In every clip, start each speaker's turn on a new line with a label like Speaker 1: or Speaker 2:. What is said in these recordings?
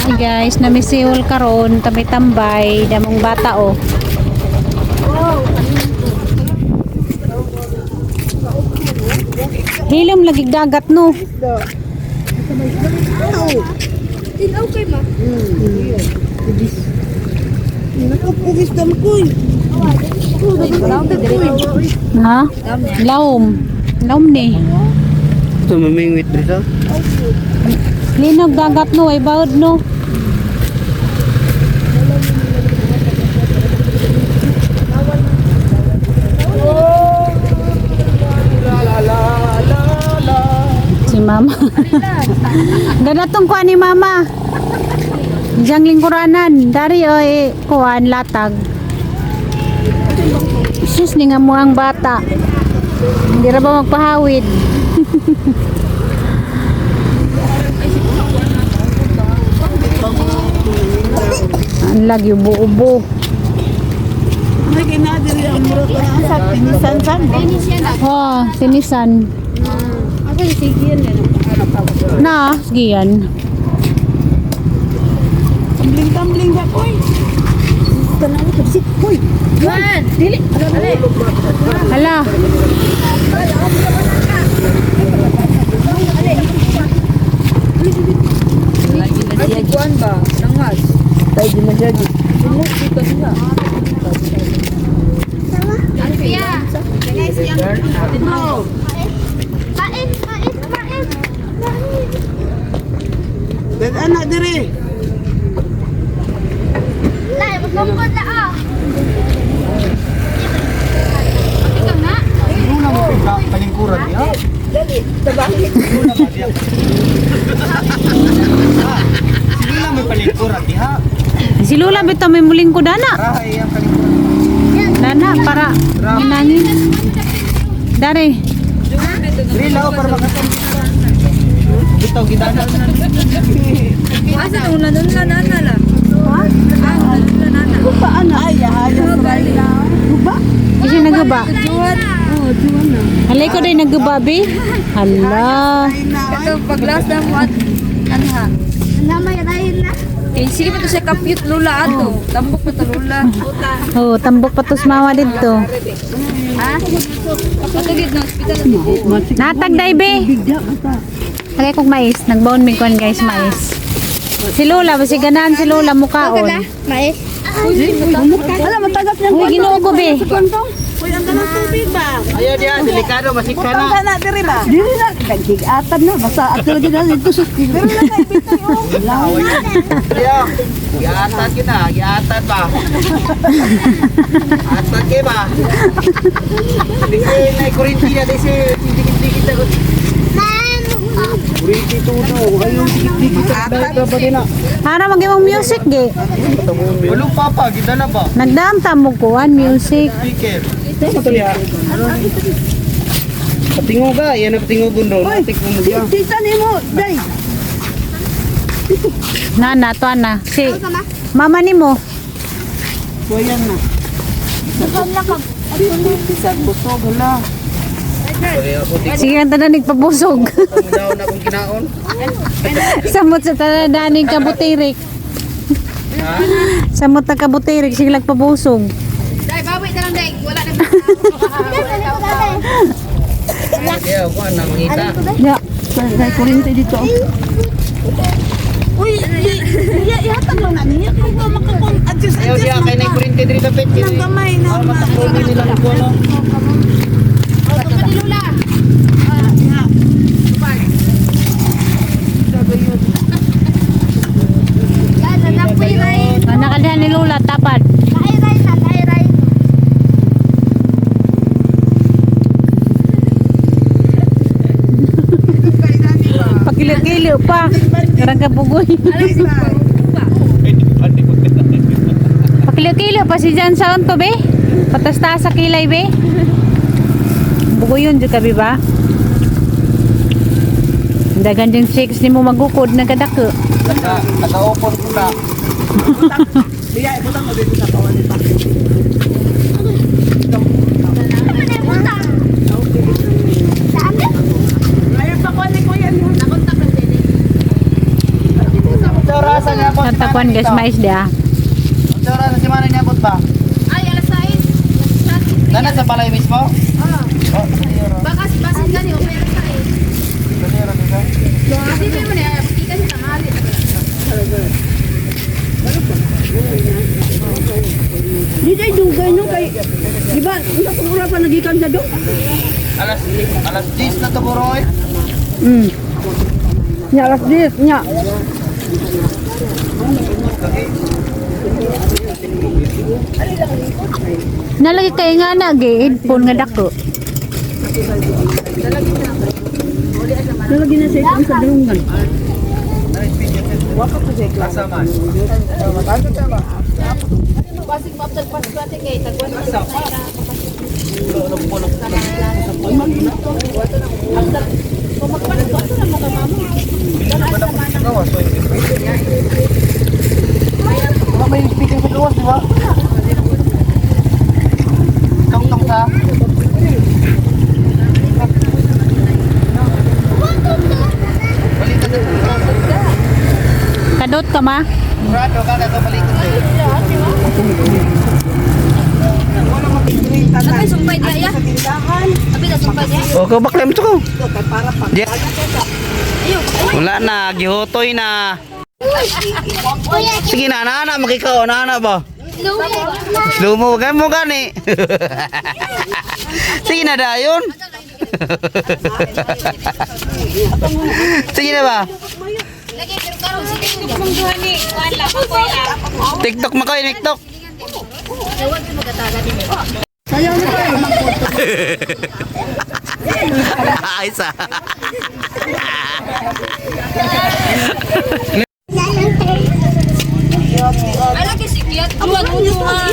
Speaker 1: Hey guys, namisiol karon, tambay-tambay, damong bata oh. Hilom lagi dagat no.
Speaker 2: Tinaw kay ma.
Speaker 3: Nakapugis dam ko eh.
Speaker 1: Ha? Laom. Laom ni.
Speaker 3: Ito mamingwit dito.
Speaker 1: Linog dagat no, ay baod no. Si mama. Ganatong kuan ni mama. Diyang lingkuranan. Dari oy kuan latag. Sus ni nga mo ang bata. Hindi ra ba magpahawid? Ang lagi ubo-ubo.
Speaker 3: Ay, kinadiri ang murot na sa pinisan san.
Speaker 1: Oh, sinisan.
Speaker 2: Asa yung sigian na?
Speaker 1: Na, sige yan.
Speaker 3: Tumbling-tumbling ba ko eh. Tanaw ko si Koy.
Speaker 2: Man! Dili!
Speaker 1: Hala.
Speaker 2: Ay, kuan ba? Nangas.
Speaker 3: Tayo di man siya.
Speaker 2: Pain! Pain! Pain!
Speaker 3: Dan anak diri.
Speaker 2: Lai, magtungkod na ah! Ikaw na?
Speaker 4: Luna mo ka palingkuran niya. Dali, tabangin. Luna ba diya? Si Lula may palingkuran diha.
Speaker 1: Si Lula bitaw may muling ko dana.
Speaker 4: Rahay ang palingkuran.
Speaker 1: Dana para hinangin. Dari.
Speaker 4: Lila para makatam. Bitaw gidana.
Speaker 2: Asa nung nanun na nana la? Ha? Ah, nanun na nana.
Speaker 3: Guba ana ay hayas na. Guba.
Speaker 1: Kasi nagaba.
Speaker 2: Juwan. Oh, juwan na.
Speaker 1: Halay ko day nagaba be. Hala.
Speaker 2: Ito, paglas na mo at anha. Namay rain na. Kay sige pa to siya kapyut lula ato. Tambok pa to lula.
Speaker 1: Oh, tambok pa to sa mama dito.
Speaker 2: Ha? Patugid na ospital.
Speaker 1: Natag day be. Tagay kog mais. Nagbaon mi kuan guys mais. Si Lola, basi ganahan si Lola mukaon.
Speaker 2: Mais.
Speaker 3: Ala matagas niyang
Speaker 1: Uy, Ginoo ko be.
Speaker 3: Uy, ang ganang tubig ba?
Speaker 4: Ayaw diya, delikado masikana.
Speaker 3: Butang ka na diri ba? Diri na kagigatan na basta ato lagi na dito sa diri na kay bitay oh.
Speaker 4: Diya. Giatan kita, giatan ba. Atan kay ba. Disi na kurinti na disi dikit-dikit ako. Kurinti tudo, ayo dikit-dikit dahil ba din na.
Speaker 1: Para mag imong music ge.
Speaker 4: Walong papa, gidala ba?
Speaker 1: Nagdaam ta mo kuan music.
Speaker 4: Speaker. Patinguga, yan ang patingugon ron. Atik mo diya.
Speaker 3: Tita nimo, day.
Speaker 1: Nana to ana. Si mama nimo.
Speaker 3: Kuyan na. Bisan busog hala.
Speaker 1: Sige ang tanan nagpabusog.
Speaker 4: Ang daw na kong kinaon.
Speaker 1: Samot sa tanan daning kabutirik. Samot na kabutirik sige lagpabusog.
Speaker 2: Dai, bawi na lang dai. Wala na.
Speaker 4: Kaya ako na mangita.
Speaker 1: Ya.
Speaker 3: Kay kurente dito. Uy, ihatag lang na niya kung ba makakon adjust
Speaker 4: Ayaw
Speaker 3: adjust
Speaker 4: diya, kay na kurente diri dapat.
Speaker 3: ng gamay na.
Speaker 4: Para matakbo nila ng kuno.
Speaker 2: Ni Lula.
Speaker 1: Nakalihan ni Lola tapad. Pakilo-kilo pa. Karang kabugoy. Pakilo-kilo pa si Jan sa onto be. Patasta sa kilay be. Bugoy yun jud ka be ba? Dagan din six ni mo magukod nagkadako.
Speaker 4: Naka-open ko na.
Speaker 3: Diya, ibutang mo dito sa kawan pa. Ngayon pa ko ni Kuya niya.
Speaker 4: Sa rasa niabot si
Speaker 1: Natakuan
Speaker 4: Manang
Speaker 1: guys,
Speaker 4: dito?
Speaker 1: mais dia.
Speaker 4: Unsa oras si Manang niabot ba?
Speaker 2: Ay, alas 6.
Speaker 4: Nana sa balay mismo?
Speaker 2: Oo.
Speaker 4: Oh, sa
Speaker 2: Baka si Basin gani o may alas 6. Kasi di mo na, ika siya tanghali.
Speaker 3: Di tayo dugay no kay di ba unsa kung oras pa nagikan sa do?
Speaker 4: Alas alas 10 na to bro eh.
Speaker 3: Nya alas 10 nya.
Speaker 1: Nalagi kay nga na gi headphone nga dako.
Speaker 3: Nalagi na sa sa dalungan.
Speaker 4: Asa man? Baka may speaker sa gawas, di ba? Tong-tong sa. Balikan sa
Speaker 1: Kadot ka ma?
Speaker 4: Brado ka ka balikan sa.
Speaker 2: Abi, sumpay dia ya. Abi, na sumpay dia.
Speaker 4: Okay, bakla mo ko. Wala na, gihotoy na. Sige na, ana makikaw, ana ba? Slow mo, kaya mo gani. Sige na dayon. Sige na ba?
Speaker 2: Lagi, pero karon sige.
Speaker 4: TikTok mo kayo, TikTok.
Speaker 3: Sayaw na tayo.
Speaker 4: Ay, sa.
Speaker 2: Ay, lagi si Kiat. Awan, uno ha.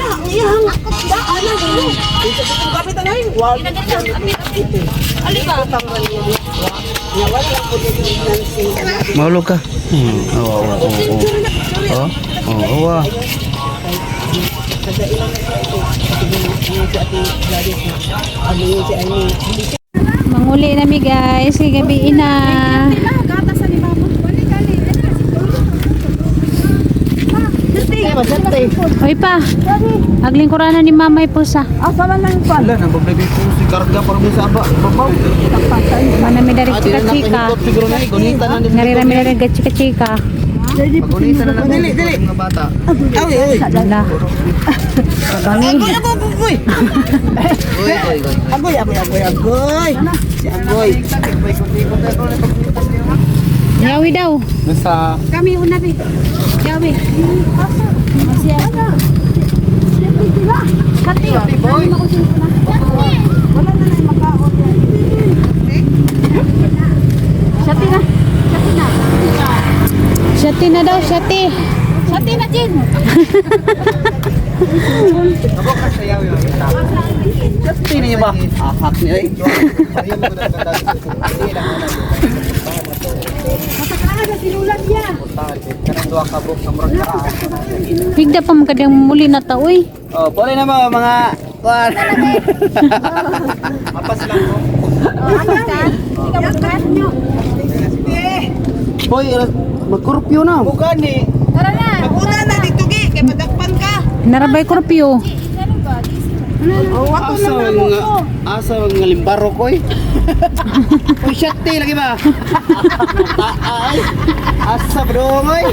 Speaker 2: Ali ba?
Speaker 4: Mahulog ka. Oo, oo, oo. Oo, oo, oo.
Speaker 1: Manguli na mi guys, kay gabi na. Oy pa. Aglingkuranan ni Mamay pusa.
Speaker 3: Asa man lang pa.
Speaker 4: Wala, nang problema po si karga para mo sa aba. Babaw.
Speaker 1: Mana mi dari chika chika.
Speaker 4: Siguro na, gunita na.
Speaker 1: Narira mi dari chika chika.
Speaker 4: Gunita na lang. Dili, dili. Mga bata. Ay, ay.
Speaker 1: Wala. Kabangi.
Speaker 4: Uy, uy, uy.
Speaker 3: Agoy agoy agoy agoy.
Speaker 4: Si Agoy.
Speaker 1: Yawi daw.
Speaker 4: Nasa
Speaker 1: Kami una bi. Yawi.
Speaker 4: boy.
Speaker 1: Shati na daw, shati.
Speaker 2: Sati na, Jin.
Speaker 4: Tingnan niyo ba? Ahak niya eh.
Speaker 1: Higda pa magkadang muli na ta, uy.
Speaker 4: Oh, pwede na mga mga kuan. Apas lang ko. Boy, magkurpyo na. Bukan eh.
Speaker 2: Tara na.
Speaker 5: Una na dito gi kay madakpan ka.
Speaker 1: Narabay kurpyo.
Speaker 4: Asa mga asa mga limbaro ko eh. Uy, shot lagi ba? Ay. Asa bro oy.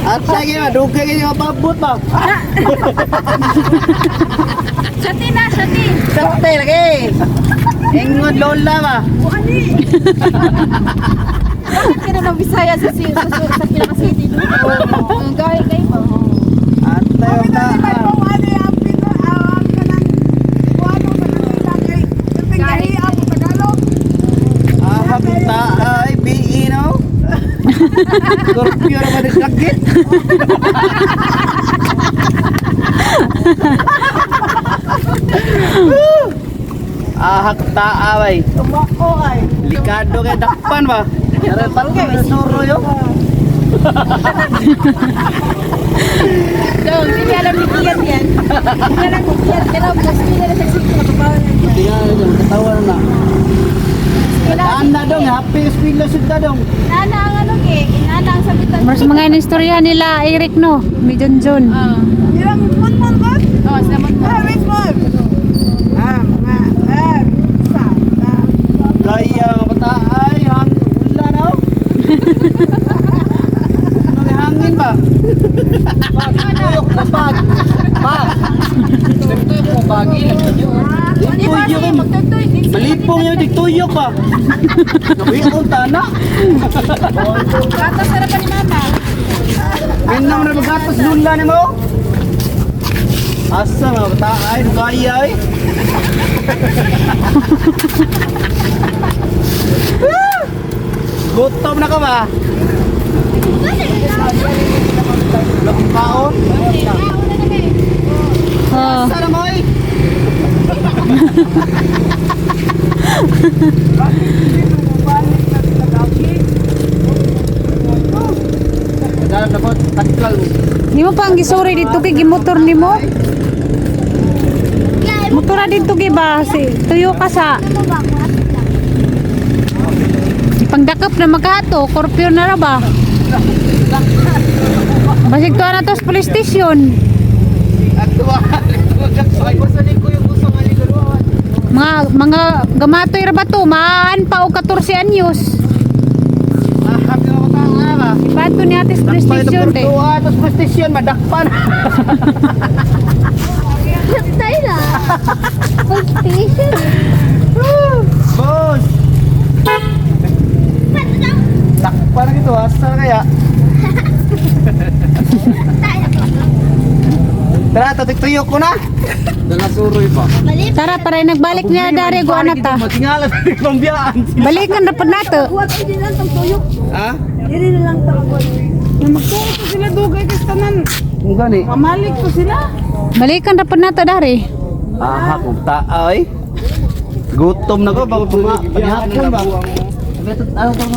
Speaker 4: At lagi ba dugay kayo mababot ba?
Speaker 2: Sati na, sati.
Speaker 4: Shot lagi. Ingon lola ba?
Speaker 2: Bakit ka naman Bisaya sa pinaka-city? Ang gawin kayo ba?
Speaker 4: At tayo ta.
Speaker 5: Ano ang pino ang kanang kuano sa kanila kay tinggahi ang Tagalog.
Speaker 4: Ah, ta ay BE no. Scorpio na ba sakit? Ahak ta away.
Speaker 5: Tumako ay.
Speaker 4: Likado kay dakpan ba? Pero palke suro yo.
Speaker 2: Dong, hindi alam ni Kian yan. Hindi alam ni Kian. Pero mas pila na sa city, makabawa na.
Speaker 4: Tingnan na katawa na. Daan na dong, happy eskwela sud dong.
Speaker 2: Nana ang ano ke, nana ang sabitan.
Speaker 1: Mas mga inistorya nila Eric no, ni John John.
Speaker 5: Ilang mon ko?
Speaker 2: Oh, salamat mo.
Speaker 5: Ah, wait mo. Ah, mga ah, sa.
Speaker 4: Gaya nga bata ay hang ulan aw. Ano hangin ba? Tuyok na bag. Bag. Tuyok mo bagi lang
Speaker 2: Di ba
Speaker 4: Tuyok.
Speaker 2: magtutoy?
Speaker 4: Malipong yun, di tuyok ba? Nabiyaw tana.
Speaker 2: Gatas na pa ni mama.
Speaker 4: Ganang na magatos lula ni mo. Asa mga bata ay gaya ay. Gutom na ka ba? Wala kaon?
Speaker 1: Oh.
Speaker 4: Asa na mo ay? Naghanap na po, tatkal.
Speaker 1: Di mo pa ang gisuri dito kay gimotor nimo? Motora dito kay ba si tuyo ka sa Pangdakop na magkato, korpyo na ra ba? Basig to na to sa police station. Mga gamatoy ra ba to? Maan pa og 14 anyos. Ipato ni ate sa police station te.
Speaker 4: Tapos police station, madakpan.
Speaker 2: Patay na. Station.
Speaker 4: Boss! Dakpan na gito, asa na kaya? Tara, tatik-tuyok ko na. Nangasuroy pa.
Speaker 1: Tara para nagbalik niya dari guan na ta.
Speaker 4: Matingala sa pambiyaan.
Speaker 1: Balikan ra pud nato.
Speaker 3: Kuwat ay din lang tang tuyok.
Speaker 4: Ha?
Speaker 3: Dili na lang tang kuwat.
Speaker 5: Magtuo ko sila dugay kay tanan.
Speaker 4: Kung gani.
Speaker 5: Mamalik ko sila.
Speaker 1: Balikan ra pud nato dari.
Speaker 4: Aha, kung taay. Gutom na ko bago puma. Panihapon ba? Ano to?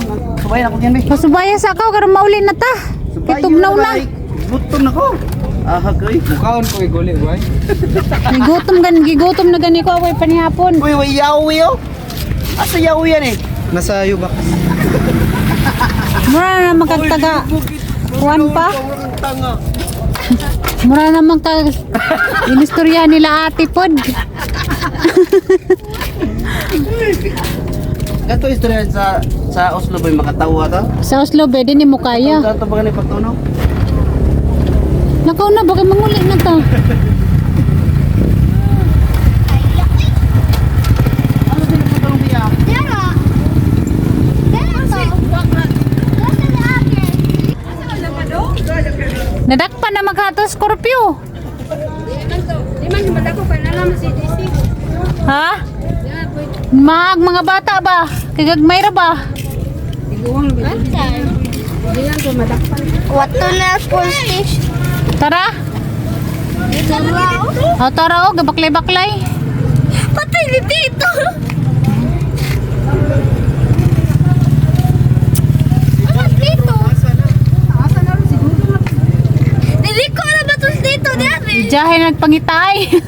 Speaker 4: Subayan ako yan, be.
Speaker 1: Pasubaya sa ako karon mauli na ta. Kitugnaw na.
Speaker 4: Gutom na ko. Aha, koy.
Speaker 6: Mukaon ko iguli, boy.
Speaker 1: Gigutom gan gigutom na gani ko away panihapon.
Speaker 4: Uy, way yawi oh. Asa yawi yan eh?
Speaker 6: Nasa yubak.
Speaker 1: Mura na naman kag taga. Kuan pa. Mura naman kag inistorya nila ate pod.
Speaker 4: Kato istorya sa Oslo ba makatawa ta?
Speaker 1: Sa Oslo be din mo kaya.
Speaker 4: Sa ato ba gani pagtunog?
Speaker 1: Nakaw na baka manguli na ta.
Speaker 4: Ano sila pagtulong biya?
Speaker 2: Dara. Dara to.
Speaker 1: Nadakpan na maghato Scorpio.
Speaker 2: Di man madako pa na naman si DC.
Speaker 1: Ha? Mag mga bata ba? Kagagmay ra ba?
Speaker 2: Wato na police station.
Speaker 1: Tara. O tara o gabaklay-baklay.
Speaker 2: Patay ni Tito. Ano dito? Dili ko na ba to dito dere?
Speaker 1: Diyahe nagpangitay.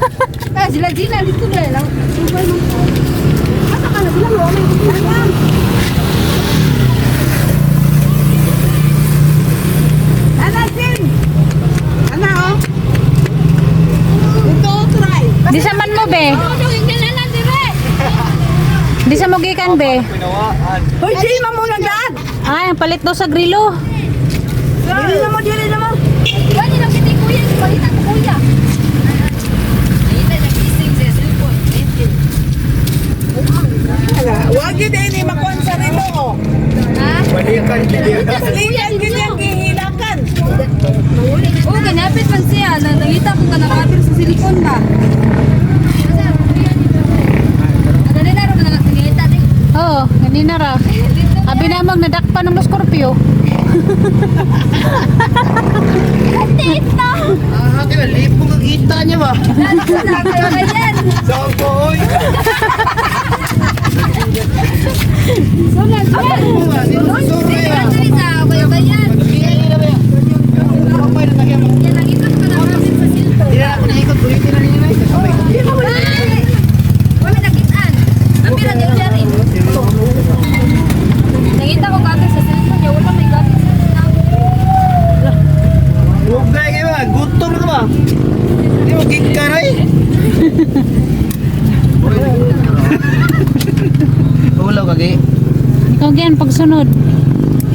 Speaker 2: Ah, sila Gina dito na lang.
Speaker 5: Asa ka na bilang wala may Ana, Jin! Ana, oh. Ito, try.
Speaker 1: Di sa man mo be. Di sa mo gikan be.
Speaker 5: Hoy, Jin, mamunang daan.
Speaker 1: Ay, ang palit daw sa grilo.
Speaker 5: Dili na mo, dili na mo.
Speaker 2: Gani lang kiti kuya, palitan ko kuya. Ayun na nagising sa cellphone.
Speaker 5: Ala, wag yun eh, ni makuan sa relo, oh.
Speaker 2: Ha?
Speaker 5: Liyan, ganyan, gihilakan.
Speaker 2: Oh, ganapit man siya. Nangita ko ka nakapil sa cellphone ba? Dali na ro na nangita din.
Speaker 1: Oo, ganina ra. Abi na mag nadakpan ng Scorpio.
Speaker 2: Tito.
Speaker 4: Aha, kaya lipong ang kita niya ba?
Speaker 2: Ayan.
Speaker 4: Saan ko, oy?
Speaker 2: Sunod, sunod.
Speaker 4: Sorry ah.
Speaker 2: Dali sa bayan. Yan, nangikot ko nakapil sa cellphone.
Speaker 4: Hindi na ako naikot, ulitin na ninyo eh.
Speaker 2: Wala nakitaan. Ang pira din dyan eh.
Speaker 4: ba? Di mo gikan ay. Ulaw kagi.
Speaker 1: Ikaw gian pagsunod.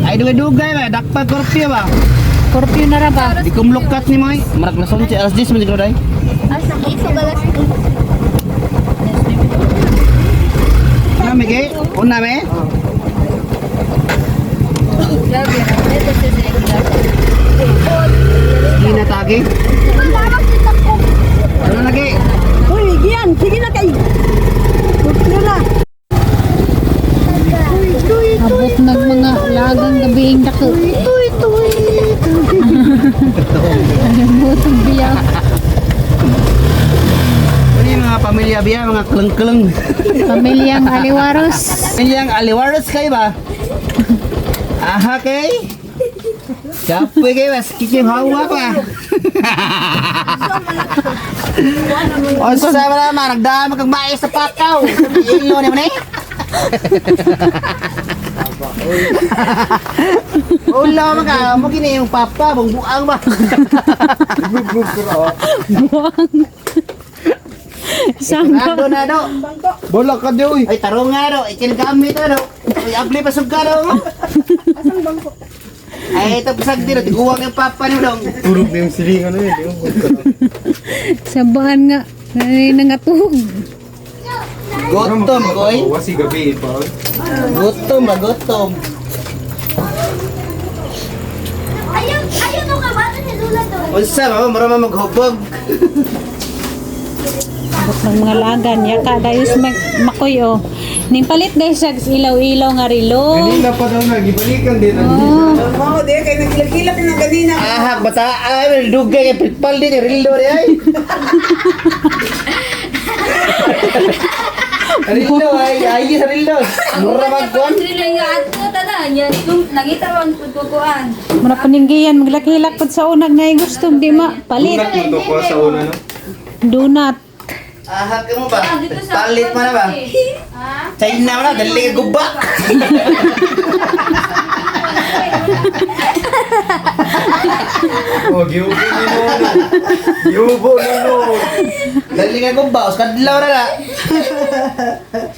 Speaker 4: Ay dugay-dugay ba, dakpa curfew ba?
Speaker 1: Curfew na ra ba?
Speaker 4: Di kumlukat ni mo ay. Marag na 11 alas 10 man siguro day.
Speaker 2: Ito galas.
Speaker 4: Una me ge? Una me?
Speaker 2: Grabe. Ito siya sa
Speaker 4: Di na tagi. Ano lagi?
Speaker 3: Uy, gian, sige na kay. Curfew na.
Speaker 1: Abot nag mga lagang gabiing dako.
Speaker 2: Tuy, tuy.
Speaker 1: Butong biya.
Speaker 4: Ano yung mga pamilya biya, mga keleng-keleng.
Speaker 1: Pamilyang Aliwaros.
Speaker 4: Pamilyang aliwaros kayo ba? Aha kay? Kapoy kayo ba? Kikim hawa pa. O sa ba naman, nagdaan kang mais sa pakaw. Ilo ni mo ni? Ulaw man ka, mo gini yung papa, bung buang ba?
Speaker 1: Sangga.
Speaker 4: Ado na do.
Speaker 6: Bola ka di oy.
Speaker 4: Ay tarong nga do, ikingamit do. Ay abli pa sugka do.
Speaker 5: Asang bangko?
Speaker 4: Ay ito pasag dito, tiguwang yung papa ni dong.
Speaker 6: Turog na yung silingan na yun.
Speaker 1: Sabaan nga. Ay, nangatug.
Speaker 4: Gutom koy.
Speaker 6: Wasi gabi pa.
Speaker 4: Gutom ba gutom.
Speaker 2: Ayaw, ayaw nung kabata ni Lula doon.
Speaker 4: Unsa ba mura man maghubog.
Speaker 1: Abot ng mga lagan. Yaka dayos makoy oh. Ning palit dahil siya ilaw-ilaw nga rilo.
Speaker 6: Kanina pa daw na, gibalikan din.
Speaker 1: Oh.
Speaker 5: Mao di kay nagilak-gilak na ganina.
Speaker 4: Ahak bata ay dugay kay pitpal din rildo di ay. Rildo ay ay sa rildo. Mura magkuan.
Speaker 2: Sila nga ato tanan yan. Nangita man pud ko kuan.
Speaker 1: Mura paninggiyan maglakilak pud sa unag na gusto di ma palit.
Speaker 6: Donut mo to ko sa una no.
Speaker 1: Donut.
Speaker 4: Ahak mo ba?
Speaker 2: Dito sa
Speaker 4: Palit man na ba? China man na dali ka guba.
Speaker 6: Oh, giubo ni noon. Giubo ni noon.
Speaker 4: Dali ka guba, us kadlaw na na.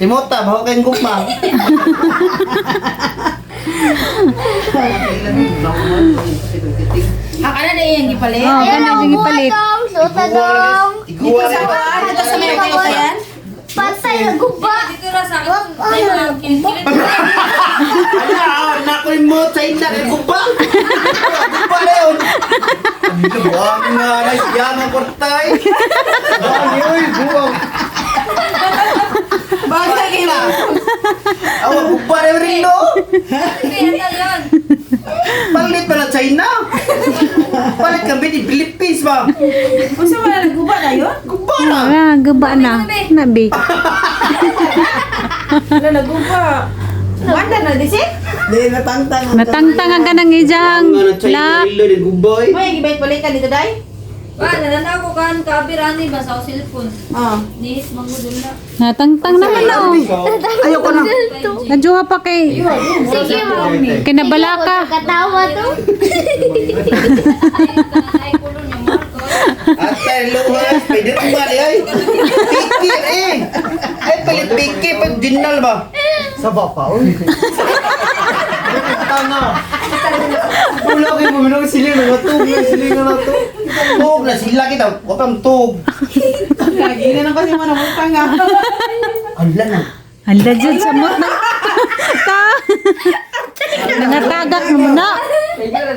Speaker 4: Si Mota, baho kayong gugma.
Speaker 2: Akala na iyang gipalit.
Speaker 1: Oh, kana yung ipalit.
Speaker 2: Suta dong.
Speaker 4: Iguwa na ba?
Speaker 2: Dito sa may kayo
Speaker 7: Patay na guba.
Speaker 2: Dito ra sa akin.
Speaker 4: Ala, nakoy mo, China, kay guba. Guba na yun. Buwang nga na siya ng kortay.
Speaker 6: Buang oy, buang.
Speaker 4: Bagay na. Awa, guba na yun rin, no?
Speaker 2: Kaya yun.
Speaker 4: Palit pa na China. Palit kami di Philippines ba?
Speaker 5: Unsa man nagguba na yun?
Speaker 4: Guba na.
Speaker 1: Ah, guba na. Nabi.
Speaker 5: Wala nagguba. Wanda na di si? Di natangtang.
Speaker 1: Natangtang ang kanang ijang
Speaker 4: Buwang nga na China,
Speaker 1: lak.
Speaker 4: rildo din guba eh.
Speaker 5: May gibay palitan dito day?
Speaker 2: Wa nananaw ko kan kabirani ba sa cellphone.
Speaker 5: Oh.
Speaker 2: Nihis mangudol na.
Speaker 1: Natangtang naman na oh.
Speaker 4: Ayoko na.
Speaker 1: Najuha pa kay
Speaker 7: Sige, mami.
Speaker 1: kinabalaka.
Speaker 7: Katawa to.
Speaker 2: Ay kulo niya Marco.
Speaker 4: Atay, luwas, pwede rin ba ay? Piki eh. Ay, palit piki, pag dinal ba?
Speaker 6: Sa bapa oy. Tanga. Wala kayo mo minang silingan na to, may silingan na to.
Speaker 4: Tug na sila kita, huwag kang tug.
Speaker 5: Lagi na lang kasi manamutang ah.
Speaker 4: Ala na.
Speaker 1: Hala dyan sa mot na. Ta. Nangatagak naman na.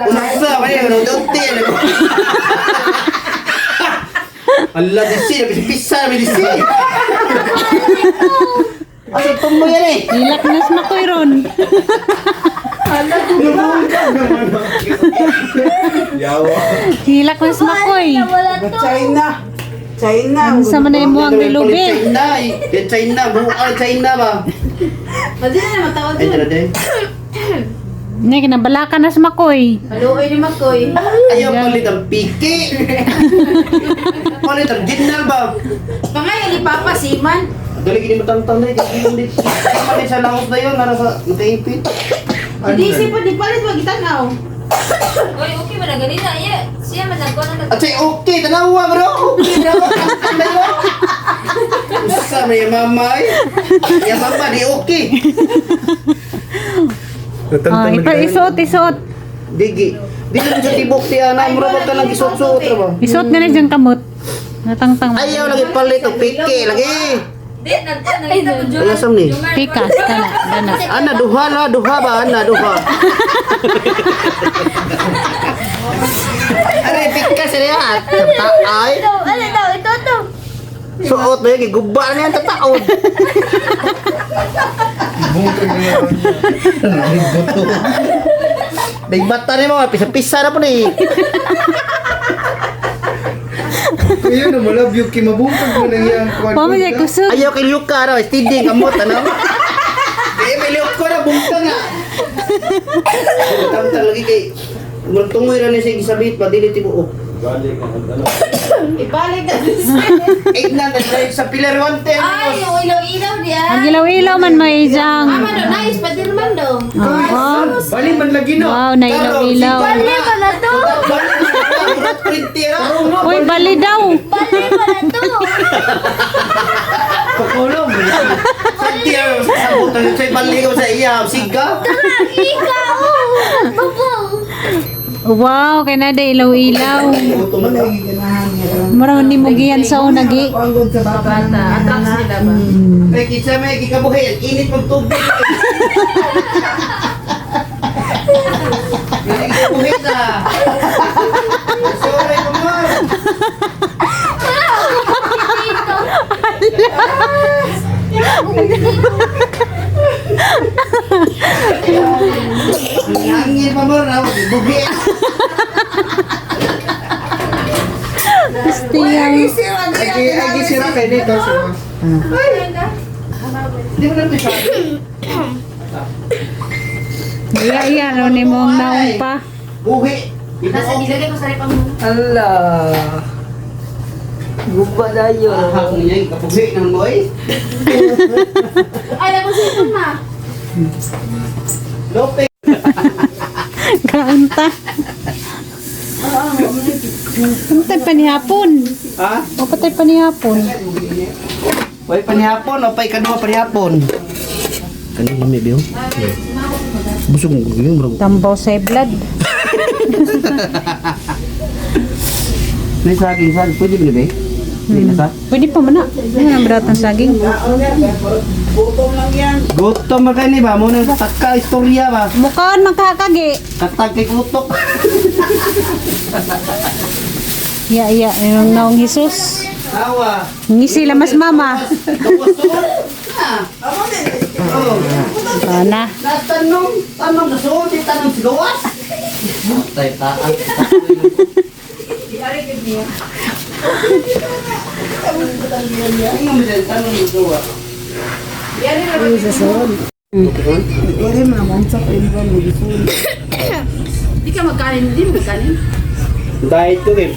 Speaker 4: Unsa ba niya, nunti. Ala, disi, pisa, disi. Asa tumo yan eh.
Speaker 1: Ilak nas makoy ron.
Speaker 6: Yawa.
Speaker 1: Hilak nas makoy.
Speaker 7: Wala to.
Speaker 5: China. China.
Speaker 1: Sa man na imo ang rilubi.
Speaker 4: China, eh. China, buang China ba?
Speaker 5: Madili na matawag
Speaker 4: Ay, tara din.
Speaker 1: Ne kinabalaka nas makoy.
Speaker 5: Maluoy ni Makoy.
Speaker 4: Ayaw palit ang piki. Palit ang dinal ba?
Speaker 5: Pangayon ni Papa Siman.
Speaker 4: Dali gini matangtang na eh. Hindi sa langos na yun, nara sa nakaipit.
Speaker 5: Hindi si po di palit wag itanaw.
Speaker 2: Oy, okay ba na ganina? Iya, siya man nagkuha na.
Speaker 4: At say, okay, tanawa bro. Okay, bro. Tanawa. Usa may mama eh. Ya mama di okay.
Speaker 1: Oh, ito isuot, isuot.
Speaker 4: Digi. Di na sa tibok siya na mura ba ka lang isuot-suot ra ba?
Speaker 1: Isuot nga na diyang kamot. Natangtang.
Speaker 4: Ayaw lagi palit og piki lagi.
Speaker 2: Di, nagkuha na ko
Speaker 4: Ayaw sam ni.
Speaker 1: Pikas kana, dana.
Speaker 4: Ana duha la, duha ba ana duha. Are pika sa niya at taay.
Speaker 7: Ito, ano daw? Ito, ito.
Speaker 4: Suot ba yun? Giguba na yan tataon.
Speaker 6: Buto.
Speaker 4: Dagbata ni mo, pisa-pisa na po ni.
Speaker 6: Kuya na mo love you kay mabungkag mo nang iyang kuwan.
Speaker 1: Pamo siya kusog.
Speaker 4: Ayaw kay Luka raw, steady kamot ano. Di may Luka na bungka nga. Tamtang lagi kay Murtungoy ra ni siya gisabit pa dili tibuok.
Speaker 2: Ibalik na
Speaker 4: Ignan na drive sa Pilar 110.
Speaker 7: Ay, yung ilaw-ilaw niya.
Speaker 1: Ang ilaw-ilaw man may ijang.
Speaker 7: Tama do, nice. Pati naman do.
Speaker 1: Oh,
Speaker 6: Bali man lagi no.
Speaker 1: wow, na ilaw-ilaw.
Speaker 7: Bali pa na to.
Speaker 4: Bali ra.
Speaker 1: Uy, bali daw.
Speaker 7: Bali pa na to.
Speaker 6: Pakulong.
Speaker 4: Santi ra sa sabutan sa bali ko sa iya, siga.
Speaker 7: Ikaw. Bubo.
Speaker 1: Wow, kay na day ilaw-ilaw. Mura ni mo giyan sa una gi.
Speaker 5: Ang good sa bata.
Speaker 2: Bata, attract sila ba?
Speaker 4: May kinsa may gikabuhi, ang init pag tubig. Gikabuhi na. Sorry ko mo. Hangin pa mo na, buhi.
Speaker 1: Tiyang.
Speaker 6: Agi agi sira kay nito sa.
Speaker 4: Di mo na ito siya.
Speaker 1: Iya, iya, no ni mo ang naong pa.
Speaker 4: Buhi.
Speaker 2: Nasa gilagay ko sa repang mo.
Speaker 3: Ala. Guba na yun.
Speaker 4: Ahak niya, kabuhi naman mo eh.
Speaker 7: Ay, ako sa ito ma.
Speaker 4: Lope.
Speaker 1: Kaunta. Patay pa ni hapon.
Speaker 4: Ha?
Speaker 1: O patay pa ni hapon.
Speaker 4: Way panihapon o pay kaduha panihapon. Kani lami biyo. Busog mo gyud murag.
Speaker 1: Tambaw sa blood.
Speaker 4: May saging sag pwede ba ni be? Hindi na sa.
Speaker 1: Pwede pa man na. Ano ang berat ng saging?
Speaker 5: Gutom lang yan.
Speaker 4: Gutom man kay ni ba mo nang taka istorya ba.
Speaker 1: Mukhaan man kakagi.
Speaker 4: Katag kay utok.
Speaker 1: Iya, iya, yung naong Jesus.
Speaker 4: Awa.
Speaker 1: Ngisi lamas mama.
Speaker 4: Ah. Oh.
Speaker 1: Ana.
Speaker 4: Natanong, tanong sa suot, di tanong sa gawas. Tay taan. Tingnan mo dyan, tanong sa gawas.
Speaker 5: Wala mo naman sa kayo mo.
Speaker 2: Di ka magkanin, di mo magkanin.
Speaker 4: Diet ko eh.